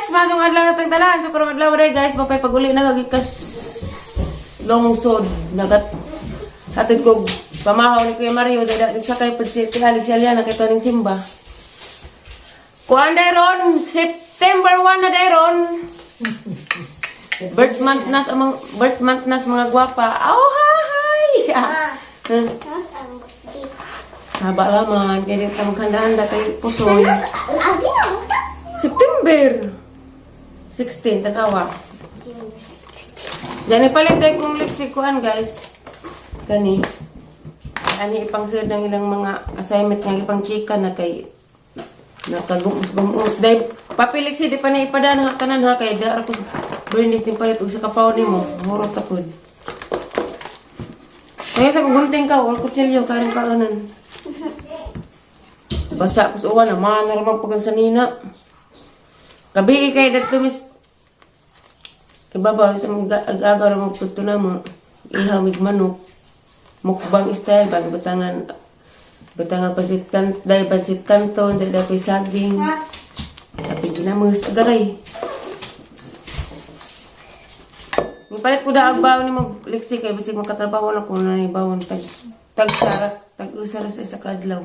Maayong adlaw na tang tanan. So karong adlaw day, guys, mapay paguli na gikas lungsod nagat hatid ko pamahaw ni Kuya Mario dada sa kay pud si Ate Alex Aliana kay ning simba. Kuan ron, September 1 na dayron. Birth month nas amang birth month nas mga gwapa. Oh, hi. Huh? Haba laman kay di ta maghanda-handa kay puson. Lagi na. September 16, tanawa. Diyan ipalit dahil kong lipstick kuan, guys. Kani. Ani ipang sud ng ilang mga assignment nga ipang chika na kay nakagumus-gumus. Dahil papiliksi di pa na ipadana ha tanan ha kay dara ko burnis din palit og sa kapaw nimo. Hurot ta pud. Kaya sa gunting ka or kutsilyo karon kaunan. Basa ko sa uwan, naman na naman pag sa nina. Gabi kay dadto mis ibabaw sa mga ag-agaw ra magpunto na mo. Ihaw mig manok. Mukbang style bago butangan butangan pansit kan dai pansit canton dai dai saging. Tapi ginamos agaray. Palit ko da ag bawon ni mo liksi kay bisig makatrabaho na ko na ni bawon tag tag sara tag usa ra sa isa ka adlaw.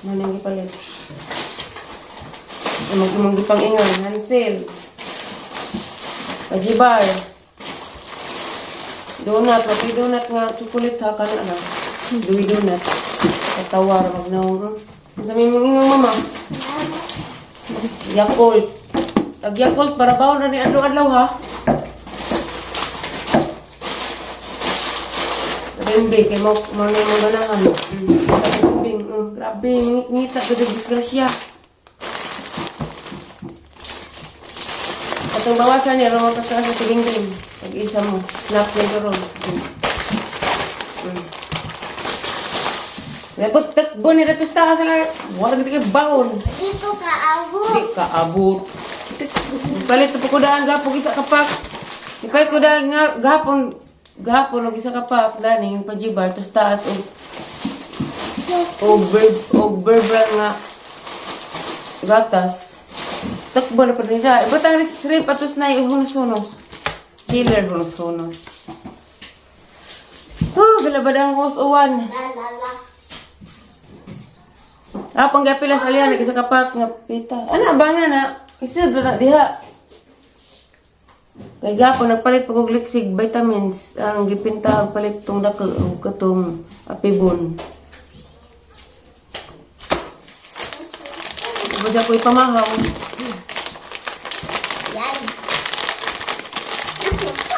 Mo nang gipalit. Imong imong gipang ingon, Hansel. Pajibar. Donut, wapi donut nga chocolate ha kana lang. Duwi donut. Katawar magnaong. Ang dami mong ingon, mama. Yakult. Tag Yakult para bawon ra ni adlaw-adlaw ha. Rembe kay mo mo na mo ganahan. Bing, oh, grabe ngita ko disgrasya. Atong bawasan niya, ro ka sa tiging. Pag isa mo, snap niya ron. Dapat takbo ni dato sa sa wala kasi kay baon. Dito ka abot. Di ka abot. Palit pa ko daan gapon isa ka pak. Ipalit ko daan nga gapon gapon og isa ka pak dani yung pajibar tas taas og og berber nga gatas. Takbo na pa rin siya. Butang ni shrimp atos na hunos-hunos. Chiller hunos-hunos. Oh, galabadang ko sa uwan. La la la. Ah, panggapilas alian isa ka pak nga pita. Ana ba nga na? Isa na diha. Kay gapon nagpalit pag og liksig vitamins ang gipinta palit tong dako og katong apibon. Ubod ako ipamahaw. Yan.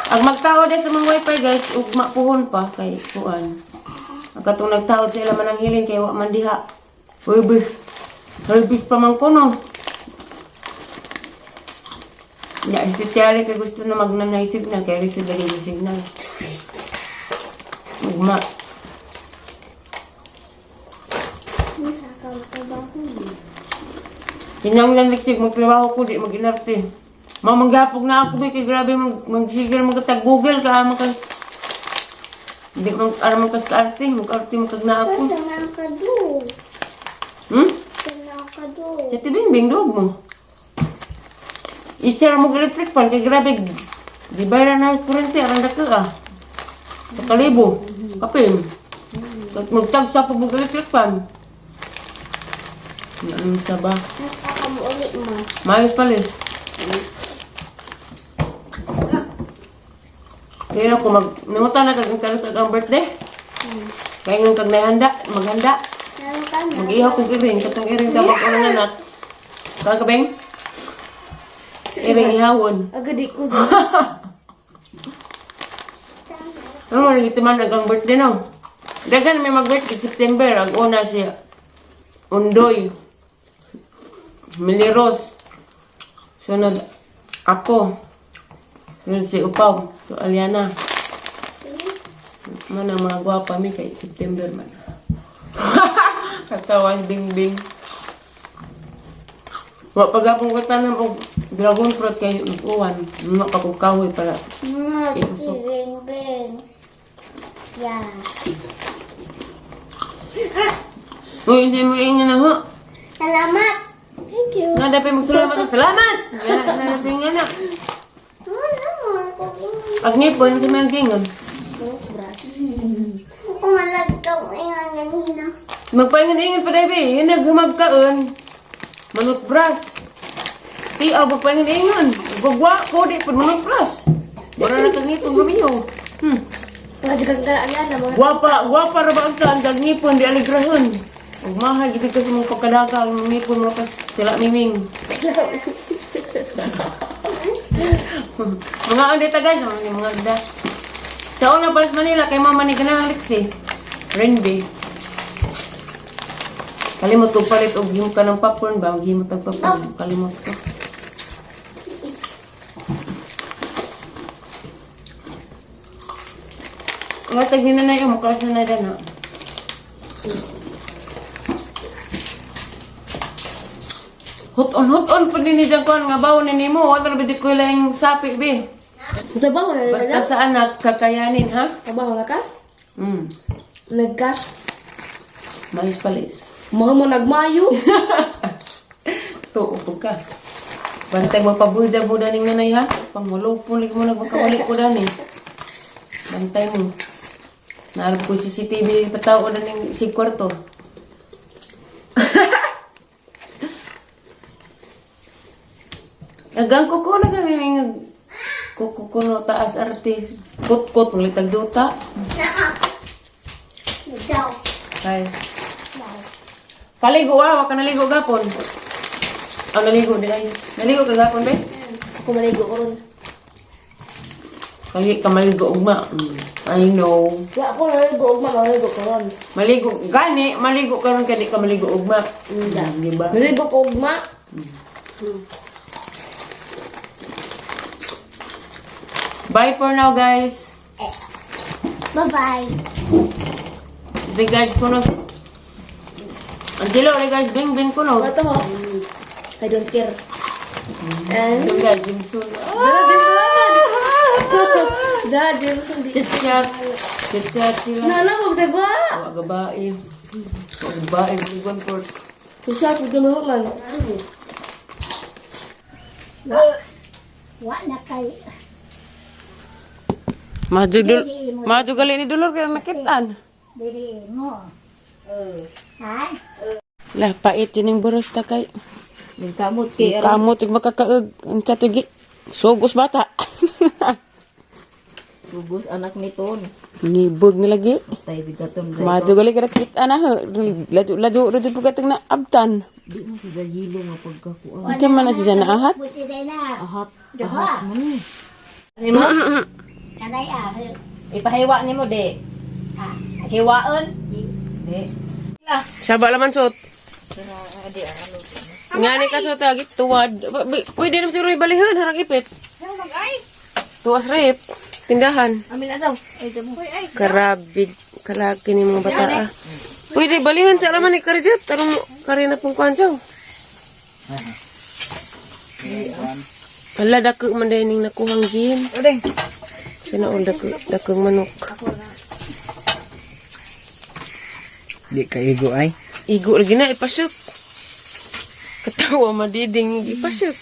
Ang magtaod sa mga wifi, guys, ugma puhon pa kay kuan. Ang katong nagtaod sa ila man ang hilin kay wa man diha. Uy, bi. Service pa man ko no. Ya, si Tiare kay gusto na magnanay signal kay receive dali yung signal. Ugma. Tinang lang liksig magtrabaho ko di mag-inarte. Mamanggapog na ako bi kay grabe mag magsigil magkatag Google ka man ka. Di man aram man kas kaarte, mag-arte man kag na ako. Sana ka do. Sana ka do. Sa tibing dog mo. I-share mo electric pan kay grabe. Di bayra na kuryente aran dako ah. Sa kalibo. Kapin. Magtagsa pa mo electric pan. Ano sa ba? Nasa ka mo ulit mo. Maayos palis. Kaya ako mag nangutan na kag karon sa akong birthday. Kaya nga kag nahanda, maghanda. Mag-ihaw kog iring, katong iring tabak ko ng anak. Kaya ka beng? Iring ihawon. Agad ko dyan. Ano mo nagitiman ang birthday no? Daghan may mag-birthday September. Ang una si Undoy. Miliros. Sunod ako. Sunod si Upaw. So Aliana. Mana mga gwapa mi kay September man. Katawan bingbing. Wa pagapon ko tanan og dragon fruit kay uwan. Mga pagkahoy para Mga Usok. bing. Yan. Uy, hindi mo inyo na ho. Salamat. Thank you. Nga dapat magsalamat. Salamat! Nga na dapat nga na. Ano naman? Ag ngipon, si Mel Gingon. Toothbrush. Umalag ka ingan ganina. Magpaingon-ingon pa dabi. Yun naghumagkaon. Manutbras. Tiaw, magpaingon-ingon. Gugwa ko, di pa manutbras. Wala na kang ngipon, Romeo. Mga ka na mga. Guwapa, guwapa ra ba ang taan, kag ngipon, di aligrahon. Ug mahal, gid ka sa mga pagkadaka, ang ngipon mo kas tila miming. Mga ang dita guys, mga mga gda. Sa una pa sa Manila, kay mama ni ganahang liksi. Renbe. Kalimot ko palit og himo ka ng popcorn ba? Himo tag popcorn. Kalimot ko. Nga tag ni nanay, oh, mukha siya na dana. Hot on pa din ni Jang Kwan, nga bawo ni nimo, wala ra ko lang sapi be. Trabaho na Basta sa anak kakayanin ha. Trabaho na ka? Nagka? Mais palis. Mga mo nagmayo. Tuo pud ka. Bantay magpabuda-buda ning nanay ha. Pangulupon lagi mo nagmakawali ko dani. Bantay mo. Naarap ko CCTV patao na ning si kwarto. Agang kuko na kami mga kuko ko no taas artis. Kut-kut mulitag duta. Ay. Kaligo ah, wa ka naligo gapon. Ah, naligo din ay. Naligo ka gapon be? Ako maligo ko ron. Kagi ka maligo ugma. I know. Wa ko naligo ugma, maligo ko ron. Maligo gani, maligo karon kay di ka maligo ugma. Di ba? Maligo ko ugma. Bye for now, guys. Bye-bye. Regards ko no. Angelo, regards Bing Bing ko no. Ito mo. I don't care. And Regards Bing Sun. Dala, di mo Dala, di mo sundi. Chit-chat. Chit-chat sila. Nala, magtagwa. Wa gabae. Wa gabae, ligon por. Susya, kung gano'n man. Wa na kay Madyo dul Madyo gali ni Dolor kaya nakitaan. diri mo. Ha? Lah pait yun yung boros ta kay. Kamot kay Kamot yung makakaag. Ang tugi. Sugos bata. Sugos anak ni Ton. Ngibog ni lagi. Tay si katon. Madyo gali kaya nakitaan na ho. Laju laju laju po katang na abtan. Di mo sila hilo nga pagkakuan. Unsa man na siya naahat? Buti day na. Ahat. Duha. Ahat mo ni. Ano mo? Kanay ah. Ipahiwa nimo de. Ha. Hiwaon. De. Saba laman suot. Nga ni ka suot agi tuwad. Pwede naman siguro ibalihon harang ipit. Tuwas rep. Tindahan. Amin na daw. Ay damo. Karabig kalaki ni mga bata. ah. Pwede balihan sa laman ni Karijat. Tarong kari na pong kuhan siya. Ala, dako man dahil ning nakuhang gym. Sana all dako, dakong manok. Di ka igo ay. Igo lagi na, ipasok. Katawa madiding, ipasok.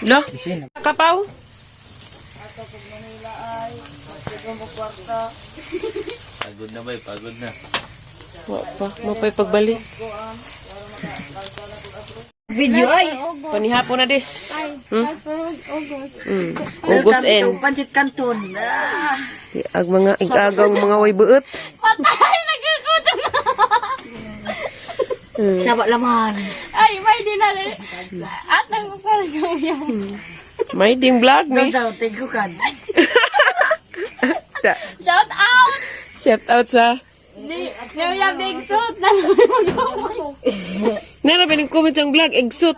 Lo? Isin. Kapaw? Pagod na ba? Pagod na. Wa pa, mapay pagbalik. Video ay. Panihapon na des. August end. Pancit Canton. Ag mga igagaw mga way buot. Saba laman. Ay, may dinali. At nang parang yan. May ding vlog ni. Daw thank you kan. Shout out! Shout out sa Ni New Year Big Suit na naman. Nana ba ning comment ang vlog exot.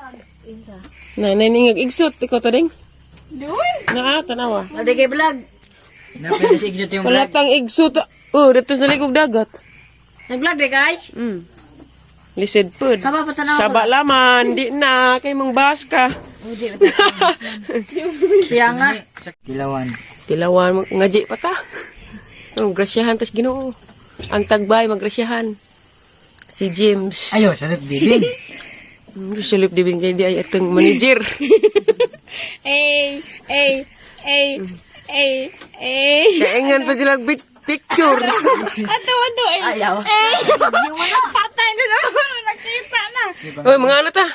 Na naningag exot ikaw to ding. Doon. Naa tanawa. Ade kay vlog. Napili si Exot yung Wala vlog. tang exot. Oh, datos naligog dagat. Nag-vlog de kay? Lisod pud. Kaba pa tanaw. Saba laman, di na kay mong bash ka. Siya nga. Tilawan. Tilawan mo ngaji pa ta. Oh, grasyahan tas Ginoo. Ang tagbay magrasyahan. Si James. Ayo, sa lip bibing. Silip di bingkay di ay atong manager. Ay, ay, ay, ay, ay. Kaingan pa sila bit picture. Ato, ato, ay. Ayaw. Ay. Patay na naman. Nakita na. Oy, mga ano ta?